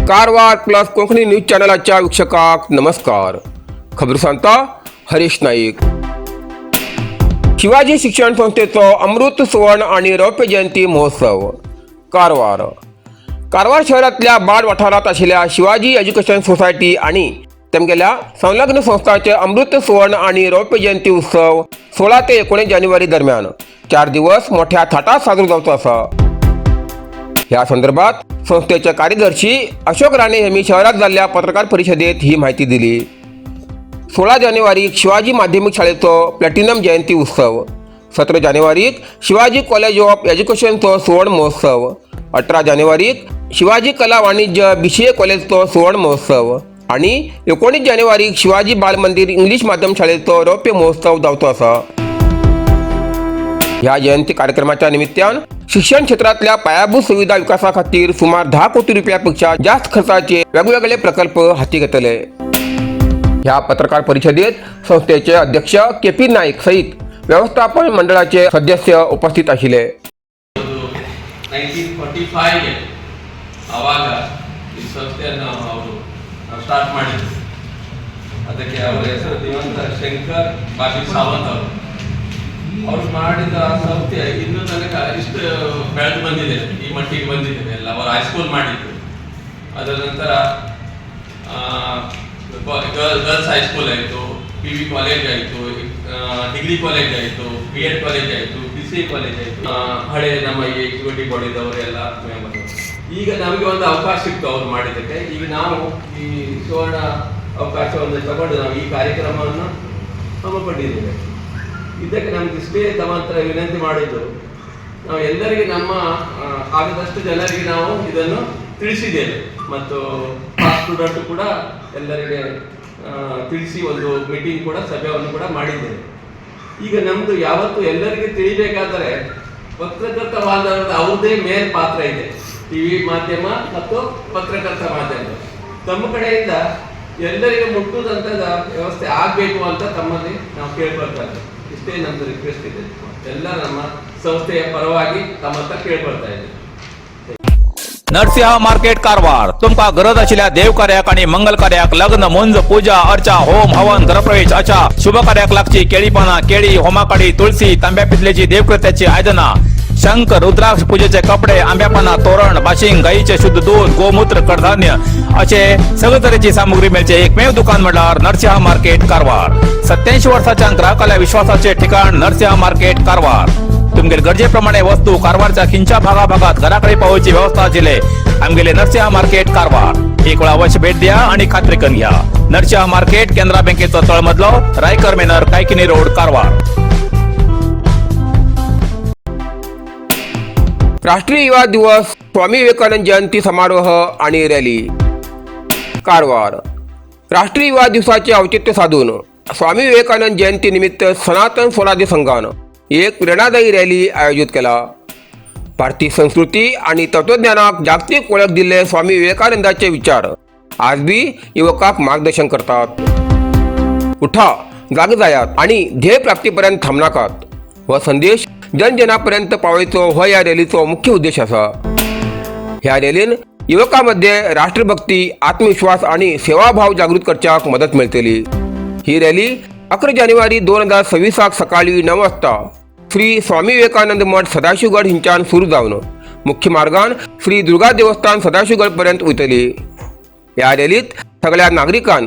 Karwar plus Konkani news चॅनलाच्या वीक्षकांक नमस्कार. खबर सांगता हरीश नाईक. शिवाजी शिक्षण संस्थेचो अमृत सुवर्ण आणि रौप्य जयंती महोत्सव. कारवार. कारवार शहरातल्या बाड वाठारात आशिल्ल्या शिवाजी एज्युकेशन सोसायटी आणि तेमगेल्या संलग्न संस्थाचे अमृत सुवर्ण आणि रौप्य जयंती उत्सव 16 ते 19 जानेवारी दरम्यान 4 दिवस मोठ्या थाटात साजरो जावचो आसा. ह्या संदर्भात संस्थेचे कार्यदर्शी अशोक राणे यांनी शहरात जाल्ल्या पत्रकार परिषदेत ही माहिती दिली. 16 जानेवारीक शिवाजी माध्यमिक शाळेचो प्लॅटिनम जयंती उत्सव, 17 जानेवारीक शिवाजी कॉलेज ऑफ एज्युकेशनचो सुवर्ण महोत्सव, 18 जानेवारीक शिवाजी कला वाणिज्य बीसीए कॉलेजचो सुवर्ण महोत्सव आणि 19 जानेवारीक शिवाजी बाल मंदिर इंग्लिश माध्यम शाळेचो रौप्य महोत्सव जावचो आसा. ह्या जयंती कार्यक्रमाच्या निमित्तान शिक्षण क्षेत्रातल्या पायाभूत सुविधा विकासा खातीर सुमार 10 कोटी रुपयापेक्षा जास्त खर्चाचे वेगवेगळे प्रकल्प हाती घेतले. ह्या पत्रकार परिषदेत संस्थेचे अध्यक्ष के पी नाईक सहित व्यवस्थापन मंडळाचे सदस्य उपस्थित आशिल्ले. 1945ಗೆ ಆವಾಗ ಈ ಸಂಸ್ಥೆಯನ್ನು ಅವರು ಸ್ಟಾರ್ಟ್ ಮಾಡಿದ್ರು. ಅದಕ್ಕೆ ಅವರ ಹೆಸರು ದಿವಂಗತ ಶಂಕರ್ ಬಾಬಿ ಸಾವಂತ್ ಅವರು. ಅವರು ಮಾಡಿದ ಆ ಸಂಸ್ಥೆ ಇನ್ನೂ ತನಕ ಇಷ್ಟು ಬೆಳೆದು ಬಂದಿದೆ, ಈ ಮಟ್ಟಿಗೆ ಬಂದಿದೆ ಎಲ್ಲ. ಅವರು ಹೈಸ್ಕೂಲ್ ಮಾಡಿದ್ರು, ಅದರ ನಂತರ ಗರ್ಲ್ಸ್ ಹೈಸ್ಕೂಲ್ ಆಯಿತು, ಪಿ ವಿ ಕಾಲೇಜ್ ಆಯಿತು, ಡಿಗ್ರಿ ಕಾಲೇಜ್ ಆಯಿತು, ಬಿ ಎಡ್ ಕಾಲೇಜ್ ಆಯಿತು, ಬಿ ಸಿ ಕಾಲೇಜ್ ಆಯಿತು. ಹಳೆ ನಮ್ಮ ಈ ಎಕ್ಸಿಕ್ಯೂಟಿವ್ ಬಾಡಿದವರೆಲ್ಲ ಮೆಂಬರ್. ಈಗ ನಮಗೆ ಒಂದು ಅವಕಾಶ ಸಿಕ್ತು ಅವ್ರು ಮಾಡಿದ್ದಕ್ಕೆ. ಈಗ ನಾವು ಈ ಸುವರ್ಣ ಅವಕಾಶವನ್ನು ತಗೊಂಡು ನಾವು ಈ ಕಾರ್ಯಕ್ರಮವನ್ನು ಹಮ್ಮಿಕೊಂಡಿದ್ದೇವೆ. ಇದಕ್ಕೆ ನಮ್ಗೆ ಇಷ್ಟೇ ತಮ್ಮ ಹತ್ರ ವಿನಂತಿ ಮಾಡಿದ್ದು, ನಾವು ಎಲ್ಲರಿಗೆ ನಮ್ಮ ಆಗದಷ್ಟು ಜನರಿಗೆ ನಾವು ಇದನ್ನು ತಿಳಿಸಿದ್ದೇವೆ ಮತ್ತು ಸ್ಟೂಡೆಂಟ್ ಕೂಡ ಎಲ್ಲರಿಗೆ ತಿಳಿಸಿ ಒಂದು ಮೀಟಿಂಗ್ ಕೂಡ, ಸಭೆಯನ್ನು ಕೂಡ ಮಾಡಿದ್ದೇವೆ. ಈಗ ನಮ್ಮದು ಯಾವತ್ತು ಎಲ್ಲರಿಗೆ ತಿಳಿಬೇಕಾದರೆ ಪತ್ರಕರ್ತ ಬಾಂಧವರದ ಅವ್ರದ್ದೇ ಮೇನ್ ಪಾತ್ರ ಇದೆ. ಟಿವಿ ಮಾಧ್ಯಮ ಮತ್ತು ಪತ್ರಕರ್ತ ಮಾಧ್ಯಮ, ತಮ್ಮ ಕಡೆಯಿಂದ ಎಲ್ಲರಿಗೆ ಮುಟ್ಟುವಂಥದ ವ್ಯವಸ್ಥೆ ಆಗಬೇಕು ಅಂತ ತಮ್ಮಲ್ಲಿ ನಾವು ಕೇಳ್ಕೊಳ್ತಾ ಇದ್ದೇವೆ. ಇಷ್ಟೇ ನಮ್ಮದು ರಿಕ್ವೆಸ್ಟ್ ಇದೆ. ಎಲ್ಲ ನಮ್ಮ ಸಂಸ್ಥೆಯ ಪರವಾಗಿ ತಮ್ಮ ಹತ್ರ ಕೇಳ್ಕೊಳ್ತಾ ಇದ್ದೇವೆ. नरसिंह मार्केट कारवार. तुमकां गरज आशिल्ल्या देव कार्याक आनी मंगल कार्याक, लग्न, मुंज, पूजा अर्चा, होम हवन, घरप्रवेश अशा शुभ कार्याक लागची केळी पानां, केळी, होमाकाडी, तुळसी, तांब्या पितलेची देवकृत्याची आयदनां, शंख, रुद्राक्ष, पूजेचे कपडे, आंब्या पानां, तोरण, बाशिंग, गायीचे शुद्ध दूध, गोमूत्र, कडधान्य असे सगळे तरेची सामुग्री मेळचे एकमेव दुकान म्हणल्यार नरसिंह मार्केट कारवार. 87 वर्साच्या ग्राहकाल्या विश्वासाचे ठिकाण नरसिंह मार्केट कारवार. तुमगेले गरजेप्रमाणे वस्तू कारवारच्या खिंच्या भागाभागात घराकडे पावोवची व्यवस्था आशिल्ले आमगेले नरसिंह मार्केट कारवार. एक वेळा अवश्य भेट द्या आणि खात्री करून घ्या. नरसिंह मार्केट, केनरा बँकेचो तळमजलो, रायकर मेनर, कायकिनी रोड, कारवार. राष्ट्रीय युवा दिवस, स्वामी विवेकानंद जयंती समारोह आणि रॅली. कारवार. राष्ट्रीय युवा दिवसाचे औचित्य साधून स्वामी विवेकानंद जयंती निमित्त सनातन स्वराज्य संघान एक प्रेरणादायी रॅली आयोजित केला. भारतीय संस्कृती आणि तत्वज्ञानाक जागतिक वळख दिल्ले स्वामी विवेकानंदाचे विचार आज बी युवकाक मार्गदर्शन करतात. उठा, जाग जायात आणि ध्येय प्राप्तीपर्यंत थांबनाकात, हो संदेश जनजनापर्यंत पावयचो हो ह्या रॅलीचो मुख्य उद्देश आसा. ह्या रॅलीन युवकांमध्ये राष्ट्रभक्ती, आत्मविश्वास आणि सेवाभाव जागृत करच्याक मदत मेळटली. ही रॅली 11 जानेवारी 2026 सकाळी 9 वाजता श्री स्वामी विवेकानंद मठ, सदाशिवगड हिंच्यान सुरू जावन मुख्य मार्गान श्री दुर्गा देवस्थान, सदाशिवगड पर्यंत वयतली. ह्या रॅलीत सगळ्या नागरिकान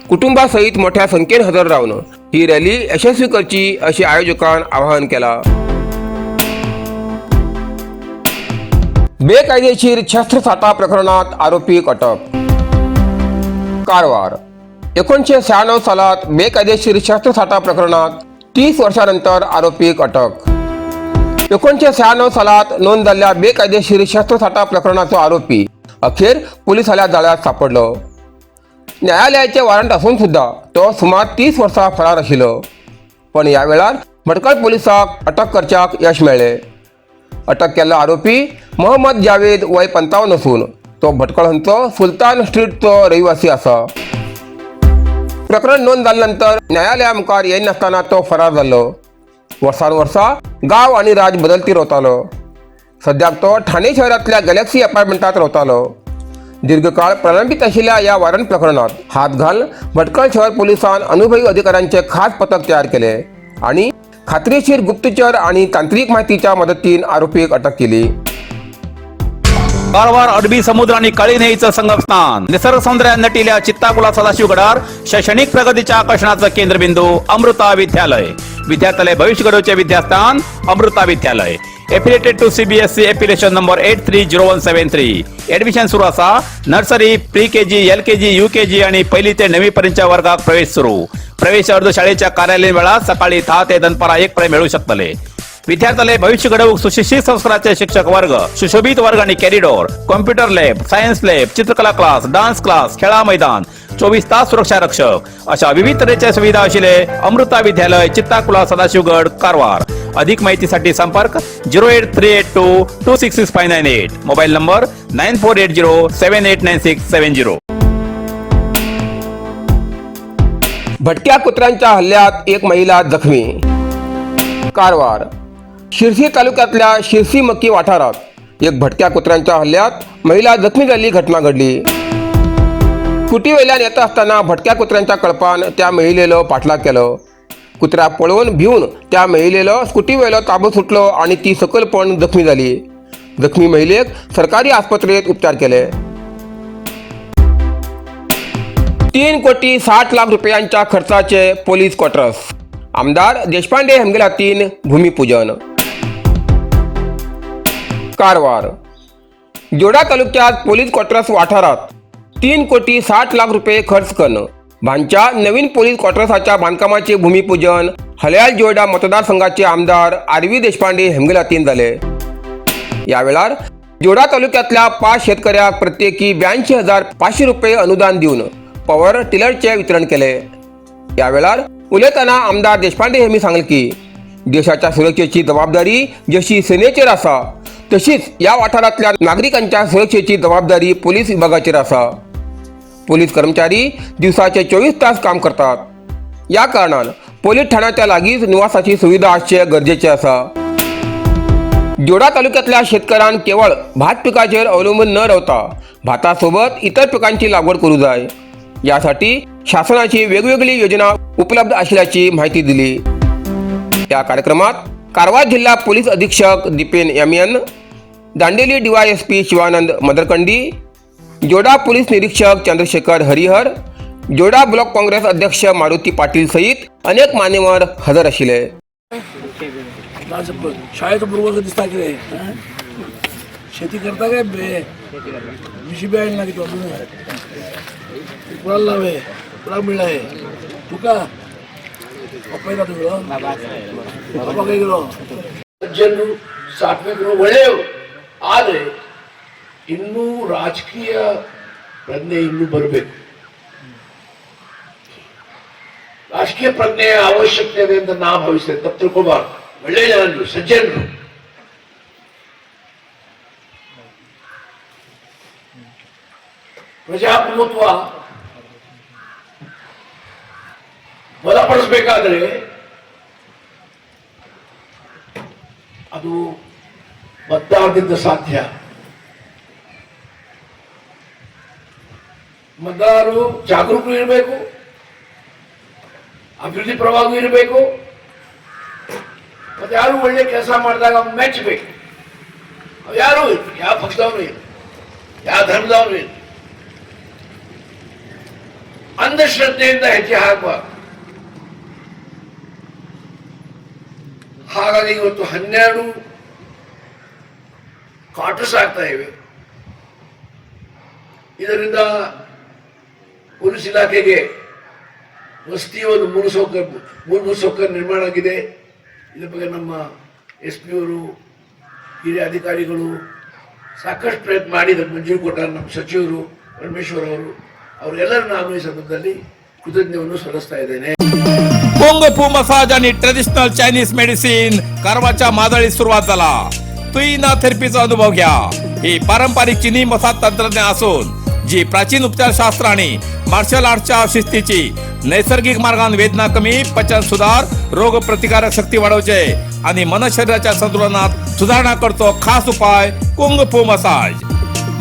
कुटुंबा सहित मोठ्या संख्येन हजर रावन ही रॅली यशस्वी करची अशें आयोजकान आवाहन केला. बेकायदेशीर शस्त्रसाठा प्रकरणात आरोपीक अटक. कारवार. 1996 सालात बेकायदेशीर शस्त्रसाठा प्रकरणात 30 वर्षानंतर आरोपीक अटक. 1996 सालात नोंद जाल्ल्या बेकायदेशीर शस्त्रसाठा प्रकरणाचो आरोपी अखेर पोलिसांच्या जाळ्यात सापडलो. न्यायालयाचे वॉरंट असून सुद्धा तो सुमार 30 वर्सां फरार आशिल्लो, पण ह्या वेळार भटकळ पोलिसांक अटक करच्याक यश मेळ्ळें. अटक केल्लो आरोपी मोहम्मद जावेद, वय 55 असून तो भटकळ हांचो सुलतान स्ट्रीटचो रहिवासी आसा. प्रकरण नोंद जाल्या नंतर न्यायालया मुखार येयनासतना तो फरार जाल्लो. वर्सान वर्सा गांव आनी राज बदलती रावतालो. सद्याक तो ठाणे शहरांतल्या गॅलेक्सी अपार्टमेंटात रावतालो. दीर्घकाळ प्रलंबित आशिल्ल्या ह्या वॉरंट प्रकरणात हात घालून भटकळ शहर पोलिसान अनुभवी अधिकाऱ्यांचे खास पथक तयार केले आणि खात्रीशीर गुप्तचर आणि तांत्रिक माहितीच्या मदतीन आरोपीक अटक केली. कारवार अरबी समुद्र आणि काळी न्हंयेचं संगमस्थान, निसर्ग सौंदर्यात नटिल्या चित्ताकुला सदाशिवगडार शैक्षणिक प्रगतीच्या आकर्षणाचं केंद्रबिंदू अमृता विद्यालय. विद्यार्थ्यालय भविष्य घडवचे विद्यास्थान अमृता विद्यालय. Affiliated to CBSE, affiliation number 830173. Admission सुरू असा. Nursery, pre KG, LKG, UKG आणि पहिली ते नववी पर्यंतच्या वर्गात प्रवेश सुरू. प्रवेश अर्ज शाळेच्या कार्यालयीन वेळात सकाळी 10 ते दनपारा 1 पर्यंत मिळू शकतले. विद्यार्थ्याला भविष्य घडवूक सुशिक्षित संस्काराचे शिक्षक वर्ग, सुशोभित वर्ग आणि corridor, computer lab, science lab, चित्रकला क्लास, डान्स क्लास, खेळा मैदान, 24 तास सुरक्षा रक्षक अशा विविध तऱ्हेच्या सुविधा असलेले अमृता विद्यालय, चित्ताकुला, सदाशिवगड, कारवार. अधिक माहितीसाठी संपर्क 08382266598, mobile number 9480789670. भटक्या कुत्र्यांच्या हल्ल्यात एक महिला जखमी. कारवार शिरसी तालुक्यातल्या शिरसी मक्की वाठारात एक भटक्या कुत्र्यांच्या हल्ल्यात महिला जखमी झालेली घटना घडली. स्कुटीवेल्यान येता असताना भटक्या कुत्र्यांच्या कळपान त्या महिलेलो पाठलाग केलो. कुत्र्या पळोवन भिवून त्या महिलेलो स्कुटीवेलो ताबो सुटलो आणि ती सकयल पडून जखमी झाली. जखमी महिलेक सरकारी आस्पत्रेत उपचार केले. 3 कोटी 60 लाख रुपयांच्या खर्चाचे पोलीस क्वार्टर्स, आमदार देशपांडे हेमगेला तीन भूमिपूजन. कारवार जोडा तालुक्यात पोलीस क्वार्टर्स वाठारात 3 कोटी 60 लाख रुपये खर्च करून बांधच्या नवीन पोलीस क्वार्टर्साच्या बांधकामाचे भूमिपूजन हल्याल जोडा मतदारसंघाचे आमदार आर व्ही देशपांडे हेमगेलातीन झाले. या वेळार जोडा तालुक्यातल्या 5 शेतकऱ्याक प्रत्येकी 82,500 रुपये अनुदान दिवन पॉवर टिलरचे वितरण केले. या वेळार उलयतना आमदार देशपांडे यांनी सांगले की देशाच्या सुरक्षेची जबाबदारी जशी सेनेचेर आसा, तशीच या वाठारांतल्या नागरिकांच्या सुरक्षेची जबाबदारी पोलीस विभागाचेर आसा. पोलीस कर्मचारी दिवसाचे 24 तास काम करतात. या कारणान पोलीस ठाण्याच्या लागींच निवासाची सुविधा आसचे गरजेचे आसा. जोडा तालुक्यातल्या शेतकऱ्यान केवळ भात पिकाचेर अवलंबून न रावता भातासोबत इतर पिकांची लागवड करू जाय. यासाठी शासनाची वेगवेगळी योजना उपलब्ध असल्याची माहिती दिली. या कार्यक्रमात कारवार जिल्हा पोलीस अधीक्षक Deepen M N, Dandeli DYSP Shivanand Madarkandi, जोडा पोलीस निरीक्षक चंद्रशेखर हरिहर, जोडा ब्लॉक काँग्रेस अध्यक्ष मारुती पाटील सहित अनेक मान्यवर हजर आशिल्ले. शाळेचं पूर्वज दिसता कितें? हं? शेती करता काय बे? मिशी बी आयली ना कितें अजून? कुणाला लावे, कुणाक मिळला हे तुका? पप्पा येता तुगेलो? बाबा खंय गेलो? ಸಜ್ಜನರು, ಸಾತ್ವಿಕರು, ಒಳ್ಳೆಯವರು. ಆದರೆ ಇನ್ನೂ ರಾಜಕೀಯ ಪ್ರಜ್ಞೆ ಇನ್ನೂ ಬರಬೇಕು. ರಾಜಕೀಯ ಪ್ರಜ್ಞೆಯ ಅವಶ್ಯಕತೆ ಇದೆ ಅಂತ ನಾ ಭಾವಿಸ್ತೇನೆ. ತಪ್ಪು ತಿಳ್ಕೋಬಾರ್ದು. ಒಳ್ಳೆಯ ಜನರು, ಸಜ್ಜನರು. ಪ್ರಜಾಪ್ರಭುತ್ವ ಬಲಪಡಿಸಬೇಕಾದ್ರೆ ಅದು ಮತದಾರದಿಂದ ಸಾಧ್ಯ. ಮತದಾರರು ಜಾಗರೂಕರು ಇರಬೇಕು, ಅಭಿವೃದ್ಧಿ ಪರವಾಗಿಯೂ ಇರಬೇಕು, ಮತ್ತೆ ಯಾರು ಒಳ್ಳೆ ಕೆಲಸ ಮಾಡಿದಾಗ ಅವ್ನು ಮೆಚ್ಚಬೇಕು. ಅವ್ ಯಾರೂ ಇಲ್ಲ, ಯಾವ ಪಕ್ಷದವರು ಇಲ್ಲ, ಯಾವ ಧರ್ಮದವರು ಇಲ್ಲ. ಅಂಧಶ್ರದ್ಧೆಯಿಂದ ಹೆಜ್ಜೆ ಹಾಕಬಾರ್ದು. ಹಾಗಾಗಿ ಇವತ್ತು 12 ಕ್ವಾರ್ಟರ್ಸ್ ಆಗ್ತಾ ಇವೆ. ಇದರಿಂದ ಪೊಲೀಸ್ ಇಲಾಖೆಗೆ ವಸತಿ ಒಂದು ಮೂಲಭೂತ ಸೌಕರ್ಯ ನಿರ್ಮಾಣ ಆಗಿದೆ. ಇದರ ಬಗ್ಗೆ ನಮ್ಮ ಎಸ್ ಪಿ ಅವರು, ಹಿರಿಯ ಅಧಿಕಾರಿಗಳು ಸಾಕಷ್ಟು ಪ್ರಯತ್ನ ಮಾಡಿ ಇದಕ್ಕೆ ಮಂಜೂರು ಕೊಟ್ಟಾರೆ. ನಮ್ಮ ಸಚಿವರು ಪರಮೇಶ್ವರ್ ಅವರು, ಅವರೆಲ್ಲರೂ ನಾನು ಈ ಸಂದರ್ಭದಲ್ಲಿ ಕೃತಜ್ಞವನ್ನು ಸಲ್ಲಿಸ್ತಾ ಇದ್ದೇನೆ. कुंग फू मसाज आणि ट्रेडिशनल चायनीज मेडिसिन कारवारच्या मादळीत सुरुवात झाला. तुईना थेरपीचा अनुभव घ्या. ही पारंपरिक चिनी मसाज तंत्रज्ञान असून जी प्राचीन उपचारशास्त्र आणि मार्शल आर्टच्या शिस्तीची नैसर्गिक मार्गान वेदना कमी, पचन सुधार, रोग प्रतिकारक शक्ती वाढवचे आणि मन शरीराच्या संतुलनात सुधारणा करतो खास उपाय कुंग फू मसाज.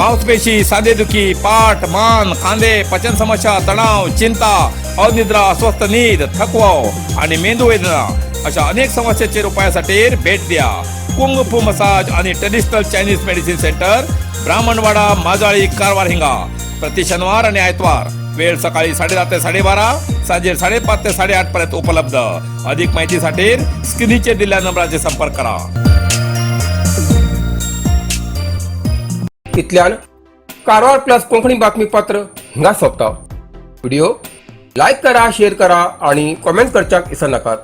मांसपेशी, सांधेदुखी, पाठ, मान, खांदे, पचन समस्या, तणाव, चिंता, अनिद्रा, अस्वस्थ नीद, थकवा आणि मेंदू वेदना अशा अनेक समस्यांचेर उपायासाठी भेट द्या कुंग फू मसाज आणि traditional Chinese medicine centre, Brahmanwada, Majali, Karwar हिंगा. प्रति शनिवार आणि आयतवार, वेळ सकाळी 10:30 ते 12:30, सांजे 5:30 ते 8:30 पर्यंत उपलब्ध. अधिक माहितीसाठी स्क्रीनचे दिलेल्या नंबराचे संपर्क करा. इतल्यान कारवार प्लस कोंकणी बातमीपत्र हिंगा सोंपता. व्हिडिओ लायक करा, शेअर करा आणि कॉमेंट करच्याक विसरनाकात.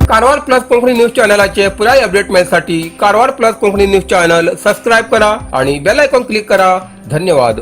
कारवार प्लस कोंकणी न्यूज चॅनलाचे पुराय update मेळसाठी Karwar plus Konkani news channel subscribe करा आणि बेल आयकॉन क्लिक करा. धन्यवाद.